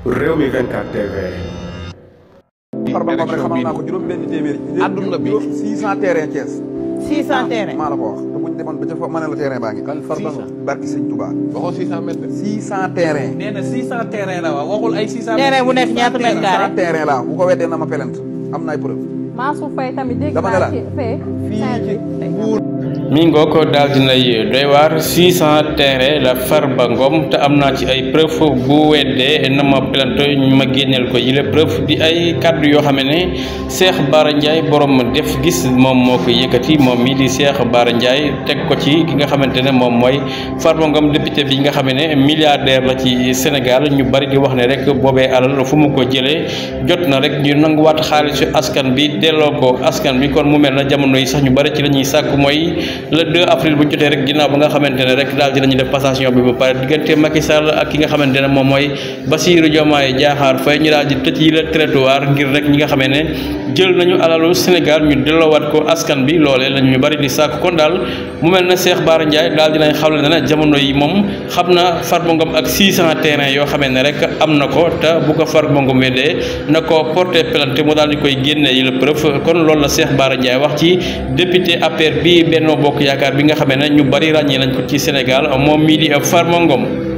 Rewmi 24 TV. Farba Ngom rek xamal naa ko juróom benn téeméeri. àdduna bi 600 terrain Thiès. 600 terrain maa la ko wax te buñ demoon ba ca fa ma ne la terrain baa ngi. kan Farba Ngom barki Sëñ Touba. waxoo 600 mètres. 600 terrain. nee na 600 terrain la wax waxul ay 600. terrain bu nekk ñaata mètre carré. 600 terrain la bu ko weddee na ma pelent am na ay preuve. Mansour Faye tamit dégg dama ne la naa ci fee. mi ngoo ko daal dinay doy waar 600 terrain la Farba Ngom te am naa ci ay preuve bu weddee na ma plainte ñu ma génneel ko yile preuve di ay kàddu yoo xam ne Cheikh Bara Ndiaye borom def gis moom moo ko yëkkati moom mi di Cheikh Bara Ndiaye teg ko ci ki nga xamante ne moom mooy Farba Ngom député bi nga xam ne milliardaire la ci Sénégal ñu bari di wax ne rek boobee alal fu mu ko jëlee jot na rek ñu nanguwaat xaalisu askan bi delloo ko askan bi kon mu mel na jamono yi sax ñu bari ci la ñuy sàkk mooy le 2 avril bu jotee rek ginnaaw ba nga xamante ne rek daal dinañu def passation bi ba pare diggante Macky Sall ak ki nga xamante ne moom mooy Bassirou Diomaye Diakhar Faye ñu daal di tëj yi la trottoir ngir rek ñi nga xamee ne jël nañu alalu Sénégal ñu delloowaat ko askan bi loolee la ñu bari di sàkk kon daal mu mel ne Cheikh Bara Ndiaye daal dinañ xamle ne jamono yi moom xam na Farba Ngom ak 600 terrain yoo xamee ne rek am na ko te bu ko Farba Ngom weddee na ko porter plainte mu daal di koy génne yi la preuve kon loolu la Cheikh Bara Ndiaye wax ci député APR bi Benno Bokk Yaakaar bi nga xamee ne ñu bari ràññee nañ ko ci Sénégal moom mii di Farba Ngom